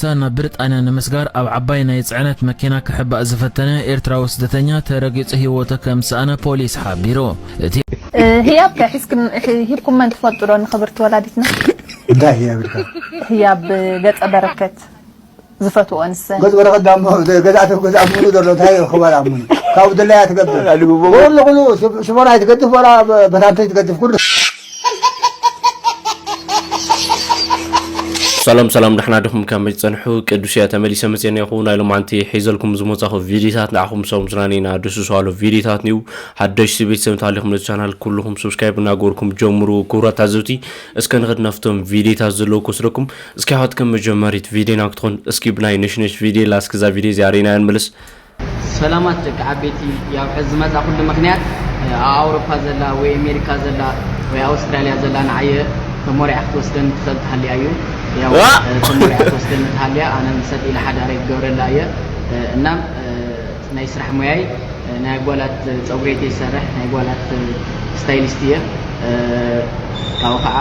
ሳ ናብ ብሪጣንያ ንምስጋር ኣብ ዓባይ ናይ ጽዕነት መኪና ክሕባእ ዝፈተነ ኤርትራዊ ስደተኛ ተረጊጹ ህይወቱ ከም ዝሰኣነ ፖሊስ ሓቢሩ። እቲ እ፣ ህያብ ከ ሒዝክን-፣ ሒ-፣ ሂብኩመን ትፈልጡ ዶ ንኽብርቲ ወላዲትና? እንታይ ህያብ ኢልካ? ህያብ ገጸ በረከት ዝፈትዎ ንሰን። ገጽ በረኸት ዳሞ፣ ገዛእቲ ገዛ ኣሙኑ ዘሎ እንታይ ክባል ኣሙኑ? ካብኡ ድላያ ትገብር። ኣልግቦ። ኩሉ፣ ኩሉ፣ ሽቦ-፣ ሽቦና ይትገድፍ፣ ወላ በ-፣ በታንተ ይትገድፍ፣ ኩሉ። ሰላም ሰላም፣ ደሕና ዲኹም? ከመይ ትጸንሑ? ቅዱስ እያ ተመሊሰ መጽኤና ይኹ። ናይ ሎማዓንቲ ሒዘልኩም ዝመጻኹ ቪዲዮታት ንዓኹም ሰው ምስናን ኢና። ድስሱ ኣሎ ቪዲዮታት ኒው ሓደሽቲ ቤተሰብ እንተሃሊኹም ነቲ ቻናል ኩልኹም ሰብስክራይብ እናገበርኩም ጀምሩ። ክቡራት ታዘብቲ፣ እስከ ንኸድ ናብቶም ቪዲዮታት ዘለዉ ክወስደኩም። እስኪ ኣሕዋት፣ ከም መጀመሪት ቪዲዮና ክትኾን፣ እስኪ ብናይ ነሽነሽ ቪዲዮ ላስክ እዛ ቪዲዮ እዚኣ ርኢና ንመለስ። ሰላማት ደቂ ዓበይቲ፣ ያው ሕዚ ዝመጻ ኩሉ ምኽንያት፣ እ፣ ኣብ ኣውሮፓ ዘላ ወይ ኣሜሪካ ዘላ ወይ ኣውስትራልያ ዘላ ንዓየ ተሞሪዓ ክትወስደን ትኽእል ትሃልያ እዩ። ያው፣ ዋ! እ፣ ተሞሪዓ ክትወስደን ትሃልያ፣ ኣነ ምሰጥ ኢለ ሓዳረይ ክገብረላ እየ። እ፣ እናም፣ እ፣ ናይ ስራሕ ሞያይ፣ እ፣ ናይ ጓላት ጸጉሪ እየ ይሰርሕ፣ ናይ ጓላት፣ እ፣ ስታይሊስት እየ። እ፣ ካብኡ ከዓ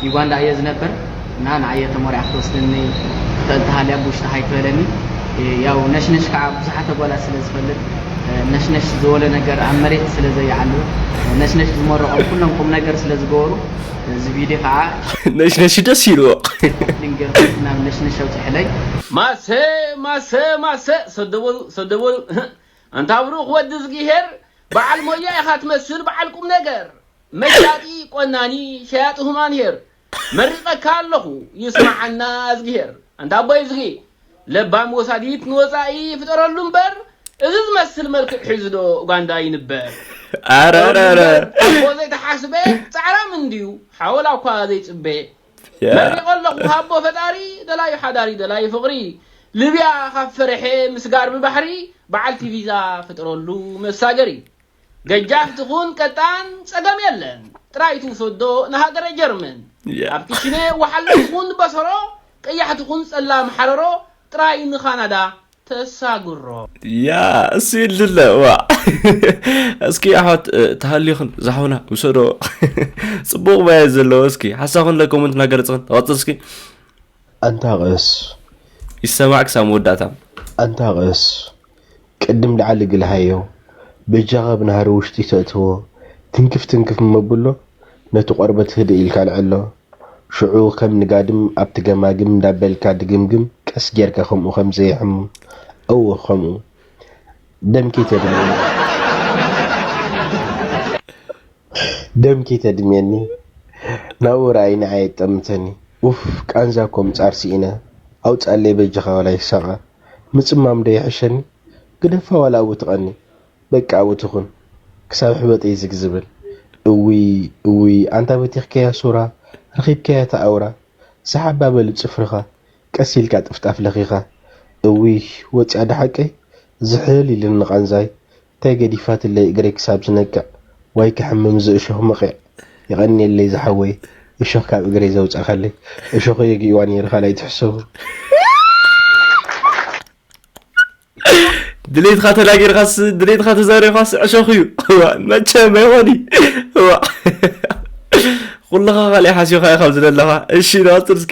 ዩጋንዳ እየ ዝነብር። እና ንዓየ ተሞሪዓ ክትወስደኒ ትኽእል ተሃልያ ብውሽጢ ሃይ ትበለኒ። ያው ነሽነሽ ከዓ ብዙሓት ኣጓላት ስለ ዝፈልጥ፣ ነሽነሽ ዝበሎ ነገር ኣብ መሬት ስለ ዘይዓሉ፣ ነሽነሽ ዝመረቖም ኩሎም ቁም ነገር ስለ ዝገበሩ፣ እዚ ቪድዮ ከዓ ነሽነሽ ደስ ይልዎ። ኮፕሊንግ ገርኩ ናብ ነሽነሽ ኣውፅሕለይ። ማሰ፣ ማሰ፣ ማሰ፣ ሰደበሉ፣ ሰደበሉ። ኣንታ ብሩኽ ወዲ እዝጊሄር፣ በዓል ሞያ ኢኻ ትመስል፣ በዓል ቁም ነገር። መሻጢ ቆናኒ ሸያጢ ሁማን ሄር መሪቐካ ኣለኹ፣ ይስማዓና እዝግሄር። ኣንታ ኣቦይ እዝጊ፣ ለባም ወሳዲት ንወጻኢ ፍጠረሉ እምበር፣ እዚ ዝመስል መልክዕ ሒዙ ዶ ኡጋንዳ ይንበር? ኣረ፣ ኣረ፣ ኣረ። ኣቦ ዘይተሓስበ ጻዕራም እንድዩ፣ ሓወላ እኳ ዘይጽበ። ያ። መሪቐ ኣለኹ ሃቦ ፈጣሪ፣ ደላዩ ሓዳሪ፣ ደላዩ ፍቕሪ። ልብያ ካብ ፈርሐ ምስጋር ብባሕሪ፣ በዓልቲ ቪዛ ፍጠረሉ መሳገሪ። ገጃፍ ትኹን ቀጣን ጸገም የለን፣ ጥራይ ትውሰዶ ንሃገረ ጀርመን። ያ። ኣብ ክሽነ ወሓለ ትኹን በሰሮ፣ ቀያሕ ትኹን ጸላም ሓረሮ፣ ጥራይ ንኻናዳ ተሳግሮ። ያ፣ እሱ ይልለ፣ ዋ። እስኪ ኣሕዋት፣ እ፣ ተሃልዩኽን ዝሓውና ውሰዶ። ጽቡቕ ባየ ዘለዎ፣ እስኪ ሓሳኹን ለ ኮመንት እናገለጽኽን ተቐጽል እስኪ። ኣንታ ቐስ። ይሰማዕ ክሳብ መወዳእታ። ኣንታ ቐስ። ቅድም ደዓ ልግልሃዮ፣ በጃኻ ብናህሪ ውሽጢ ተእትዎ፣ ትንክፍ ትንክፍ እሞ ብሎ፣ ነቲ ቆርበት ህድእ ኢልካ ኣልዕሎ። ሽዑ ከም ንጋድም ኣብቲ ገማግም እንዳበልካ ድግምግም፣ ቀስ ጌርካ ከምኡ ከም ዘየሕሙ፣ እወ ከምኡ። ደም ከይተድምየኒ፣ ደም ከይተድምየኒ፣ ናብኡ ረኣይ ንዓይ የጠምተኒ። ኡፍ፣ ቃንዛ እኮ ምጻር ስኢነ፣ ኣውጻለይ በጃኻ ዋላ ይሳቐ። ምጽማም ዶ ይሕሸኒ? ግደፋ ዋላ ኣብኡ ትቐኒ። በቃ ኣብኡ ትኹን። ክሳብ ሕበጠይ ዝግ ዝብል። እውይ፣ እውይ፣ ኣንታ በቲኽካያ ሱራ፣ ረኺብካያ እታ ኣውራ። ሰሓብ ኣበል ጽፍርኻ፣ ቀስ ኢልካ ጥፍጣፍ ለኺኻ። እውይ፣ ወጺኣ ዶ ሓቀይ? ዝሕል ኢሉኒ ቃንዛይ። እንታይ ገዲፋትለይ እግረይ ክሳብ ዝነቅዕ? ዋይ ክሕምም እዚ እሾኽ መቒዕ። የቐንየለይ ዝሓወይ፣ እሾኽ ካብ እግረይ ዘውጻእካለይ። እሾኸይ የጊእዋ ነይርኻ፣ ኣይትሕሰቡ። ድሌትካ ተናጊርካስ፣ ድሌትካ ተዛሪብካስ ዕሾኽ እዩ። እዋ፣ መቸም ኣይኾኒ። እዋ። ኩልኻ ካልእ ሓሲኻ ኢኻ ኣብዚ ዘለኻ። እሺ፣ ንቐጽል እስኪ።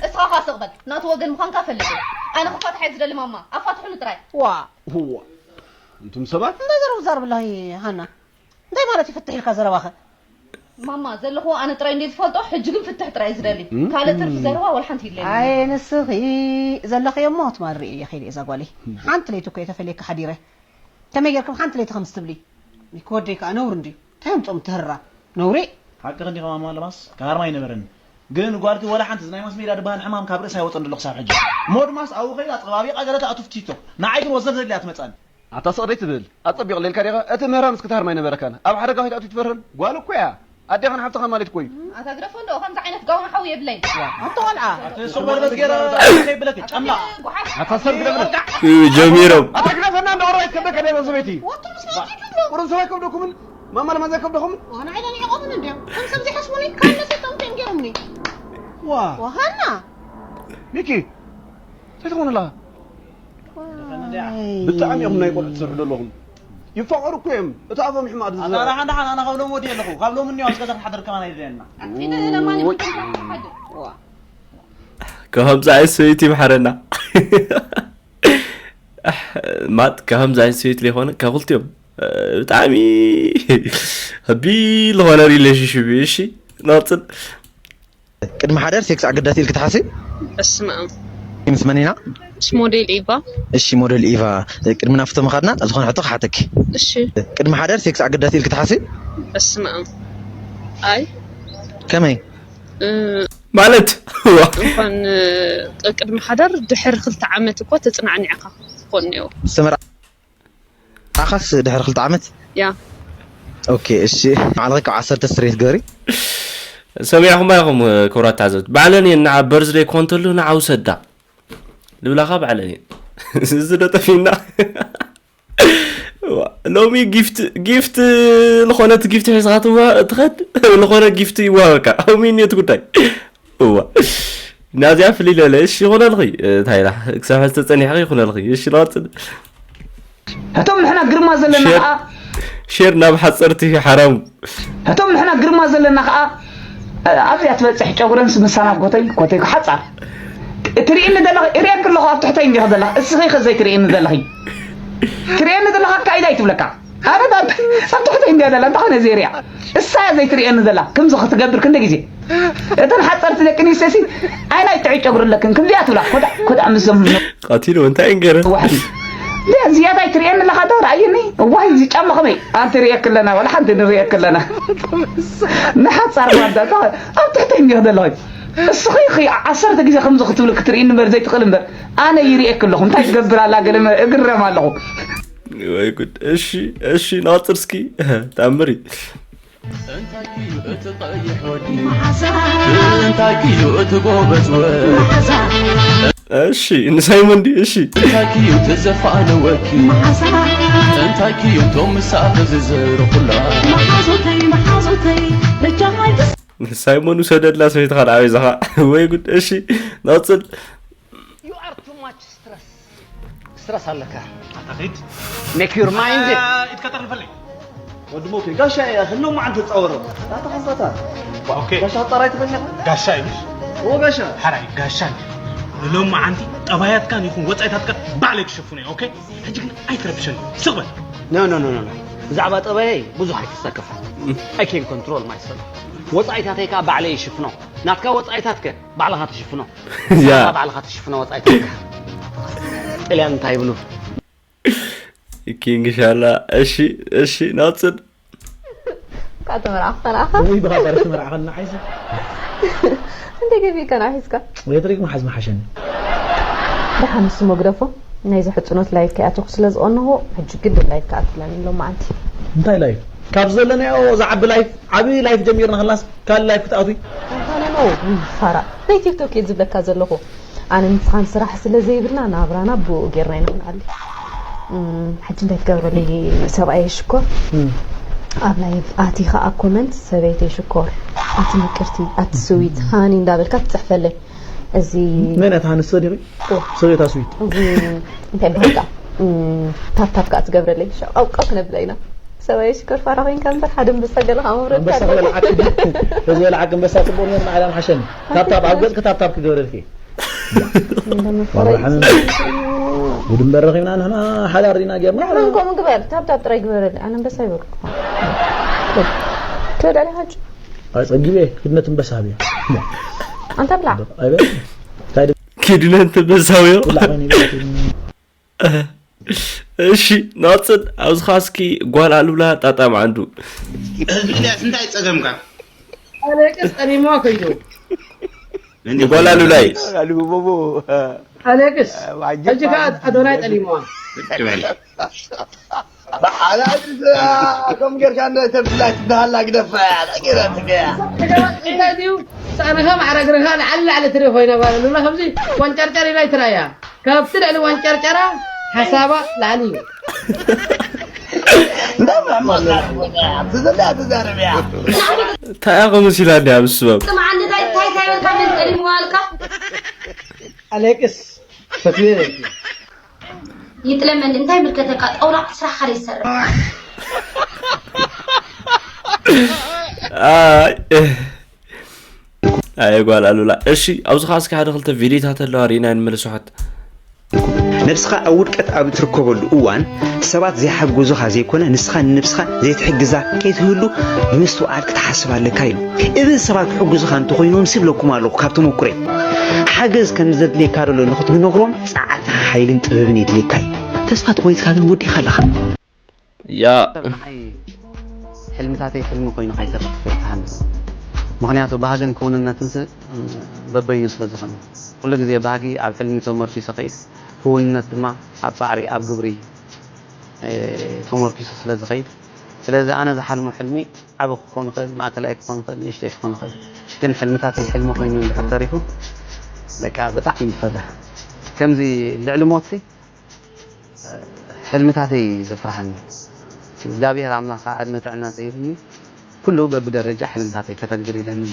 እስኻ ኻስቕ በል። ናቱ ወገን ምዃንካ ፈልጥ። ኣነ ክፋታሕ እየ ዝደሊ ማማ። ኣፋትሑኒ ጥራይ። ዋ፣ እዋ። እንቱም ሰባት። እንታይ ዘረባ ትዛረቢ ኣለኺ ሃና? እንታይ ማለት እዩ ፍትሕ ኢልካ ዘረባኸ? ማማ፣ ዘለኹዎ ኣነ ጥራይ እንድየ ዝፈልጦ፣ ሕጂ ግን ፍትሕ ጥራይ እየ ዝደሊ። እም? ካልእ ትርፊ ዘረባ ወላ ሓንቲ የለይን። ኣየ ንስኺ፣ ዘለኽዮ እሞ ክትማርሪ እየ ከይደ እዛ ጓለይ። እም። ሓንቲ ለይቲ እኮ እየ ተፈልየካ ሓዲረ። ከመይ ጌርኩም ሓንቲ ለይቲ ከምዚ ትብሊ? ሚኪ ወደይ ከኣ ነውሪ እንድዩ። እንታይ ኣምጾም ትህራ? ነውሪ። ሓቅኺ እንዲኺ ማማ ለማስ፣ ክሃርም ኣይነበረን። ግን ጓልኪ ወላ ሓንቲ እዚ ናይ ማስ ሜድያ ዝበሃል ሕማም ካብ ርእሲ ኣይወጸን ዘሎ ክሳብ ሕጂ። እሞ ድማስ ኣብኡ ከይዳ ኣጸባቢቓ ገለ ትኣቱ ቲክቶክ። ንዓይ ግን ወዘፍ ዘድልያ ትመጻኒ። ኣታ ስቕ ደይትብል፣ ኣጸቢቑ ለልካ ዲኻ? እቲ ምህራም እስኪ ትሃርም ኣይነበረካን። ኣብ ሓደጋ ከይትኣቱ ትፈርህን? ጓል እኮ እያ። ኣዴኻን ሓፍትኻን ማለት እኮ እዩ። ኣታ ግደፎ እንዶ፣ ከምዚ ዓይነት ጋውን ሓው የብለይን። ኣንተ ቆልዓ። ኣቲ ስቕ በል በስ ጌረ ከይብለኪ፣ ጨምላቕ። ኣታ ሰብ ግደፍ። እ፣ ጀሚሮም። ኣታ ግደፈና እንዶ፣ ኦራይት ከብደካ ደይበ ሰበይቲ። ወጥቶ ምስ ናይኪ ትብሎ። ቁሩብ ሰብ ኣይከብደኩምን? ማማ ለማዝ ኣይከብደኹምን? ዋና ዓይለን ይቆምን እንድዮም። ከም ሰብ ዘይሓስቡኒ፣ ካብ መሰቶም ከይም ገይሮምኒ። ዋ። ዋሃና። ሚኪ፣ እንታይ ትኾኑ ኣለኻ? ዋይ። ብጣዕሚ ኢኹም ናይ ቆልዑ ትሰርሑ ዘለኹም። ይፋቐሩ እኮ እዮም። እቲ ኣፎም ይሕማቕ ኣታ ዝዛረብ። ደሓን ደሓን፣ ኣነ ካብ ሎሚ ወዲእ ኣለኹ። ካብ ሎሚ እኒኦ ኣብ ገዛ ክንሓድር ከማን ኣይደልየና። ኣትሒደ ለማኒ ወይ። ብትንፋስ ተሓድር። ዋ። ከምዚ ዓይነት ሰበይቲ ይምሓረና። ኣሕ፣ ማጥ ከምዚ ዓይነት ሰበይቲ ዘይኮነ ካብ ክልቲኦም፣ እ፣ ብጣዕሚ ከቢድ ዝኾነ ሪሌሽንሽፕ እዩ። እሺ፣ ንቐጽል። ቅድሚ ሓዳር ሴክስ ኣገዳሲ ኢልኪ ትሓስቢ? በስመ ኣብ። ምስ መን ኢና? ምስ ሞዴል ኢቫ። እሺ፣ ሞዴል ኢቫ፣ ቅድሚ ናፍቶ ምኻድና ዝኾነ ሕቶ ክሓተኪ። እሺ። ቅድሚ ሓዳር ሴክስ ኣገዳሲ ኢልኪ ትሓስቢ? በስመ ኣብ። ኣይ። ከመይ? እ፣ ማለት፣ እንኳን፣ እ፣ ቅድሚ ሓዳር ድሕሪ ክልተ ዓመት እኮ ተጽናዕኒዕካ ትኾን ነይሩ። ዝተመርዓኻስ ድሕሪ ክልተ ዓመት? ያ። ኦኬ፣ እሺ። ንባዕልኺ ካብ ዓሰርተ ስትሬት ገሪ። ሰሚዕኹማ ኢኹም፣ ክቡራት ተዓዘብቲ። ባዕለን እየን ንዓ በርዝደይ ክኾን ተሉ ንዓ ውሰዳ። ልብላኻ ባዕለን እየን። እዚ ዶ ጠፊና? እዋ፣ ሎሚ ጊፍት፣ ጊፍት፣ ዝኾነት ጊፍት ሒዝኻ ትዋ-፣ ትኸድ፣ ዝኾነ ጊፍት ይዋሃበካ። ኣብ ሚኒት ጉዳይ። እዋ። ናዚያ ፍልይ ለለ፣ እሺ፣ ይኹነልኺ። እንታይ ኢላ? ክሳብ ሕዚ ተጸኒሕኺ ይኹነልኺ። እሺ፣ ንቐጽል። እቶም ንሕና ግርማ ዘለና ሼር፣ ከዓ ሼር ናብ ሓጸርቲ ሓራሙ። እቶም ንሕና ግርማ ዘለና ከዓ ኣብዚኣ ትበፅሕ ጨጉረን ስምሳና ኮተይ ኮተይ ሓፃር ትርእይኒ ዘለኺ እርእየኪ ኣለኹ ኣብ ትሕተይ እንዲኺ ዘለኺ እስኺ ከ ዘይትርእይኒ ዘለኺ ትርእየኒ ዘለኻ ኣካይዳ ይትብለካ ኣረ ኣብ ትሕተይ እንዲያ ዘላ እንተኾነ ዘይርያ እሳ እያ ዘይትርእየኒ ዘላ ከምዚ ክትገብር ክንደ ግዜ እተን ሓፀርቲ ደቂ ኣንስትዮሲ ኣይናይ ጥዑይ ጨጉሪ ኣለክን ክምዚኣ ትብላ ኮዳዕ ኮዳዕ ምዞም ቀቲሉ እንታይ እንገረ ዋሕዲ እዚኣ ዝያዳ ኣይትርእየኒ ኣለኻ ዶ ረኣየኒ እዋይ እዚ ጫማ ኸመይ ኣንቲ ርእየክ ኣለና ዋላ ሓንቲ ንርእየክ ኣለና ንሓፃር ጓዳ እታ ኣብ ትሕተይ እኒኽ ዘለኹ እስኺ ኺ ዓሰርተ ግዜ ከምዚ ክትብል ክትርእይኒ እምበር ዘይትኽእል እምበር ኣነ ይርእየክ ኣለኹ እንታይ ትገብር ኣላ ገለ እግረም ኣለኹ ወይ ጉድ እሺ እሺ ናፅር እስኪ ተኣምር እዩ እንታይ እዩ እቲ ቀይሕ ወዲ እንታይ እዩ እቲ ጎበዝ ወዲ እሺ ንሳይሞን ድዩ እሺ እንታይ እዩ ተዘፋነ ወኪ እንታይ እዩ ቶም ምሳፈ ዝዘርኩላ ንሳይሞን ውሰደላ ሰበይትኻ ንዓበይ ዘኻ ወይ ጉድ እሺ ናፅል ስትረስ ኣለካ ኣታ ኺድ make your mind ኢትካ ጠርንፈለይ ወዲ ሞኬ ጋሻ እያ ህሎም መዓን ተጻወረ ኣታ ኸዛታ ኦኬ ጋሻ ጠራይ ትበኛ ጋሻ እዩ ኦ ጋሻ ሓራይ ጋሻ እዩ ህሎም መዓንቲ ጠባያትካን ይኹን ወጻኢታትካ ባዕለይ ክሸፍኖ እየ ኦኬ ሕጂ ግን ኣይትረብሸኒ ስቕ በል no no no no ብዛዕባ ጠባየይ ብዙሕ ኣይትሳከፋ I can control myself ወጻኢታተይ ከዓ ባዕለይ ይሽፍኖ ናትካ ወጻኢታትከ ባዕልኻ ትሽፍኖ ያ ባዕልኻ ትሽፍኖ ወጻኢታትካ ጥልያን እንታይ ይብሉ ኪንግ ሻላ እሺ እሺ ናፅድ ካብ ተመርዓኹ ከነኣኻ ወይ ብኻባር ተመርዓኸና ሓይሰ እንደ ገቢእካ ናብ ሒዝካ ወትሪክ መሓዝ መሓሸኒ ደሓን ንሱ መግደፎ ናይዚ ሕፅኖት ላይፍ ከይኣተኹ ስለ ዝቐነኹ ሕጂ ግድን ላይፍ ክኣትለኒ ሎም መዓልቲ እንታይ ላይፍ ካብ ዘለናዮ ዝዓቢ ላይፍ ዓብዪ ላይፍ ጀሚርና ከለናስ ካልእ ላይፍ ክትኣትዊ ኣንታነኖ ፋራ ናይ ቲክቶክ እየ ዝብለካ ዘለኹ ኣነ ንስኻን ስራሕ ስለ ዘይብልና ናብራና ብኡ ጌርና ኢና ክንኣሊ ሕጂ እንታይ ትገብረለይ ሰብኣየ ሽኮር ኣብ ላይቭ ኣቲኻ ኣብ ኮመንት ሰበይተይ ሽኮር ኣቲ ምቅርቲ ኣቲ ስዊት ሃኒ እንዳበልካ ትፅሕፈለይ እዚ መን እያ ትሃንሶ ዲኺ ሰበይታ ስዊት እንታይ ባህልካ ታፕታፕ ከዓ ትገብረለይ ሸቃውቃው ክነብላ ኢና ሰብኣየ ሽኮር ፋራ ኮይንካ እምበር ሓደ ኣንበሳ ገለ ከዓ መብረካ ተዝበልዓክ ኣንበሳ ፅቡቅ ነርና ዓዳም ሓሸኒ ታብታብ ኣብ ገፅኪ ታብታብ ክገብረልኪ ጉድ እምበር ረኺብና ንሕና ሓዳር ዲና ጌርና ንሕና ከምኡ ግበር ታብታብ ጥራይ ግበረለይ ኣነ ኣንበሳ ይበልኩ ትወዳሊ ሓጂ ፀጊበ ክድነት እምበሳ ሃብዮ ኣንታ ብላዕ ኪድነት እምበሳ ሃብዮ እሺ ናፅን ኣብዚ ኻስኪ ጓል ኣሉላ ጣጣ መዓንዱ ህዝቢ ኢልያስ እንታይ ፀገምካ ኣለቅስ ጠሊምዋ ከይዱ ጓል ኣሉላይ ኣለቅስ ሕጂ ከዓ ኣዶናይ ጠሊምዋ ብሓላል ከም ጌርካ እንደ ተብላ ትበሃላ ግደፋ እያ ነጊረትከ እያ እንታይ ድዩ ሳእንኻ ማዕረ እግርኻ ንዓሊ ላዕሊ ትርኢ ኮይና ጓል ኣሉላ ከምዚ ወንጨርጨር ኢላ ይትራያ ካብቲ ልዕሊ ወንጨርጨራ ሓሳባ ላዕሊ እዩ እንታይ ኢኻ መሲላ እንዲያ ምስ ስበብ ስምዓኒ እንታይ እንታይ እንታይ በልካ መን ጠሊምዋ ኣልካ ኣሌክስ ፈትየ በልኪ ይጥለመኒ እንታይ ምልከተካ ጠውላ ስራሕካ ዘይትሰርሕ ኣይ ኣየ ጓል ኣሉላ። እሺ፣ ኣብዚ ኸዓ እስኪ ሓደ ክልተ ቪድዮታት ኣለዋ፣ ርኢና ንመለስ ውሓት። ነብስኻ ኣብ ውድቀት ኣብ እትርከበሉ እዋን ሰባት ዘይሓግዙኻ ዘይኮነ ንስኻ ንነብስኻ ዘይትሕግዛ ከይትህሉ ብምስትውዓል ክትሓስብ ኣለካ ኢሉ። እብን ሰባት ክሕግዙኻ እንተኾይኖም ሲብለኩም ኣለኹ ካብ ተመኩረይ። ሓገዝ ከም ዘድልየካ ዘሎ ንኽትነግሮም ጸዓት ሓይልን ጥበብን የድልየካ እዩ። ተስፋ ተቖሪጽካ ግን ወዲኻ ኣለኻ። ያ ሰብ ንዓይ ሕልምታተይ ሕልሚ ኮይኑ ከይተርፍ ይፍርሃኒ። ምኽንያቱ ባህግን ክውንነትን ስ- በበይኑ ስለ ዝኾነ ኩሉ ግዜ ባህጊ ኣብ ሕልሚ ተመርኪሱ ከይድ፣ ክውንነት ድማ ኣብ ጻዕሪ ኣብ ግብሪ ተመርኪሱ ስለ ዝኸይድ፣ ስለዚ ኣነ ዝሓልሞ ሕልሚ ዓብ ክኾን ይኽእል፣ ማእከላይ ክኾን ይኽእል፣ ንእሽተይ ክኾን ይኽእል፣ ግን ሕልምታተይ ሕልሚ ኮይኑ እንድሕር ተሪፉ በቃ ብጣዕሚ ይፈርሕ። ከምዚ ልዕሊ ሞትሲ ሕልምታተይ ዘፍርሃኒ እግዚኣብሔር ኣምላኽ ከዓ ዕድመ ጥዕና ዘይብኒ ኩሉ በብደረጃ ሕልምታተይ ከተግብር ኢለኒ።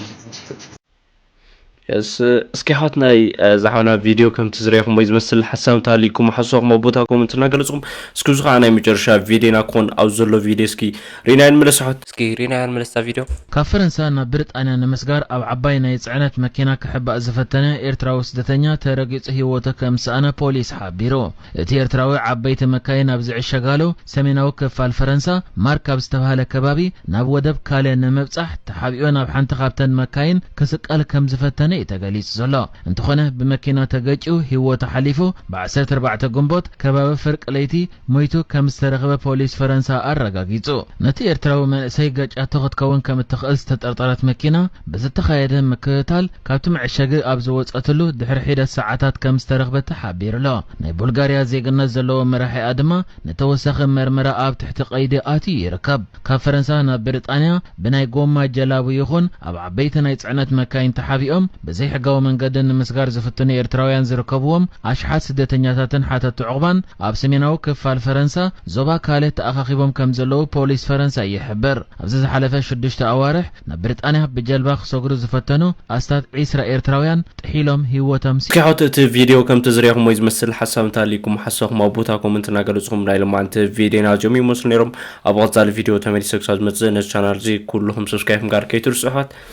የስ እስኪ ሓት ናይ ዝሓና ቪድዮ ከምቲ ዝረኹም ወይ ዝመስል ሓሳብ እንተሃሊኩም ሓሳብኩም ኣብ ቦታ ኮመንት እናገለጽኩም እስኪ እዚ ከዓ ናይ መጨረሻ ቪድዮና ክኾን ኣብ ዘሎ ቪድዮ እስኪ ሪናይ ንመለስ ሓት እስኪ ሪናይ ንመለስታ ቪድዮ ካብ ፈረንሳ ናብ ብሪጣንያ ንምስጋር ኣብ ዓባይ ናይ ጽዕነት መኪና ክሕባእ ዝፈተነ ኤርትራዊ ስደተኛ ተረጊጹ ህይወቱ ከም ዝሰኣነ ፖሊስ ሓቢሩ። እቲ ኤርትራዊ ዓበይቲ መካይን ኣብ ዝዕሸጋሉ ሰሜናዊ ክፋል ፈረንሳ ማርክ ኣብ ዝተባህለ ከባቢ ናብ ወደብ ካለ ንምብጻሕ ተሓቢኡ ናብ ሓንቲ ካብተን መካይን ክስቀል ከም ዝፈተነ እዩ ተገሊጹ ዘሎ። እንተኾነ ብመኪና ተገጭዩ ህይወቱ ሓሊፉ ብ ዓሰርተ ኣርባዕተ ግንቦት ከባቢ ፍርቂ ለይቲ ሞይቱ ከም ዝተረኽበ ፖሊስ ፈረንሳ ኣረጋጊጹ። ነቲ ኤርትራዊ መንእሰይ ገጫቶ ክትከውን ከም እትኽእል ዝተጠርጠረት መኪና ብዝተኻየደ ምክትታል ካብቲ መዐሸጊ ኣብ ዝወጸትሉ ድሕሪ ሒደት ሰዓታት ከም ዝተረኽበ ተሓቢሩ ኣሎ። ናይ ቡልጋርያ ዜግነት ዘለዎ መራሒኣ ድማ ንተወሳኺ መርመራ ኣብ ትሕቲ ቀይዲ ኣትዩ ይርከብ። ካብ ፈረንሳ ናብ ብሪጣንያ ብናይ ጎማ ጀላቡ ይኹን ኣብ ዓበይቲ ናይ ጽዕነት መካይን ተሓቢኦም ብዘይሕጋዊ መንገዲ ንምስጋር ዝፍትኑ ኤርትራውያን ዝርከብዎም ኣሽሓት ስደተኛታትን ሓተቲ ዑቕባን ኣብ ሰሜናዊ ክፋል ፈረንሳ ዞባ ካለ ተኣኻኺቦም ከም ዘለዉ ፖሊስ ፈረንሳ ይሕብር። ኣብዚ ዝሓለፈ ሽዱሽተ ኣዋርሕ ናብ ብሪጣንያ ብጀልባ ክሰግሩ ዝፈተኑ ኣስታት ዒስራ ኤርትራውያን ጥሒሎም ህይወቶም ሲ- እስኪ ሓወት እቲ ቪድዮ ከምቲ ዝረኹም ወይ ዝመስል ሓሳብ እንተሃሊኩም ሓሳብኩም ኣብ ቦታ ኮመንት እናገለጽኩም ናይ ሎማዓንቲ ቪድዮና እዚኦም ይመስሉ ነይሮም። ኣብ ቀጻሊ ቪድዮ ተመሊሰ ክሳብ ዝመጽእ ነዚ ቻናል እዚ ኩልኹም ሰብስክራይብ ምግባር ከይትርስሑ ኣሕዋት።